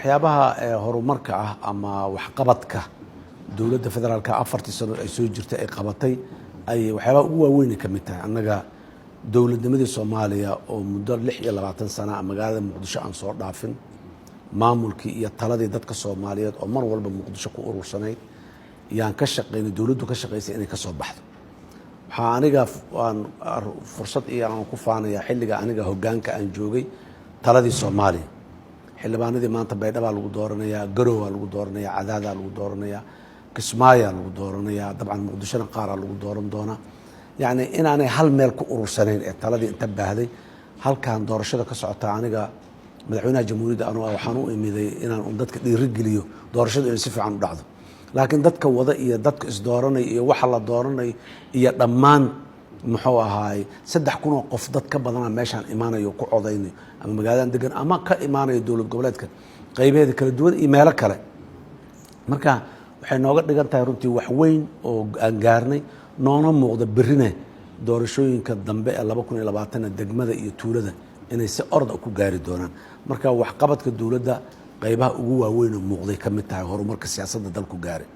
Waxyaabaha horumarka ah ama waxqabadka dowladda federaalka 4-tii sano ay soo jirtay ay qabatay ay waxyaabaha ugu waaweyn ka mid tahay. Annaga dowladnimadii Soomaaliya oo muddo 26 sana magaalada Muqdisho aan soo dhaafin, maamulkii iyo taladii dadka Soomaaliyeed oo mar walba Muqdisho ku urursanayd yaan ka shaqaynay, dowladdu ka shaqaysay inay ka soo baxdo. Waxaa aniga aan fursad iyo aan ku faanayaa xilliga aniga hoggaanka aan joogay taladii Soomaaliya, xildhibaanadii maanta Baydhabaa lagu dooranayaa, Garowaa lagu dooranayaa, Cadaadaa lagu dooranayaa, Kismaayaa lagu dooranayaa, dabcan Muqdishona qaaraa lagu dooran doonaa. Yacni inaanay hal meel ku urursanayn ee taladii inta baahday halkan doorashada ka socota. Aniga madaxweynaha jamhuuriyadda anu waxaan u imiday inaan un dadka dhiirigeliyo doorashadu inay si fiican u dhacdo, laakiin dadka wada iyo dadka isdooranaya iyo waxa la dooranayo iyo dhammaan muxuu ahaay 3000 oo qof dad ka badana meeshaan imaanayo, ku codaynayo ama magaaladan degan ama ka imaanayo dowlad goboleedka qaybaheeda kala duwan iyo meelo kale. Marka waxay nooga dhigan tahay runtii wax weyn oo aan gaarnay, noona muuqda berrine doorashooyinka dambe ee 2020-na degmada iyo tuulada inay si orda ku gaari doonaan. Marka waxqabadka dowladda qaybaha ugu waaweyn oo muuqday ka mid tahay horumarka siyaasadda dalku gaaray.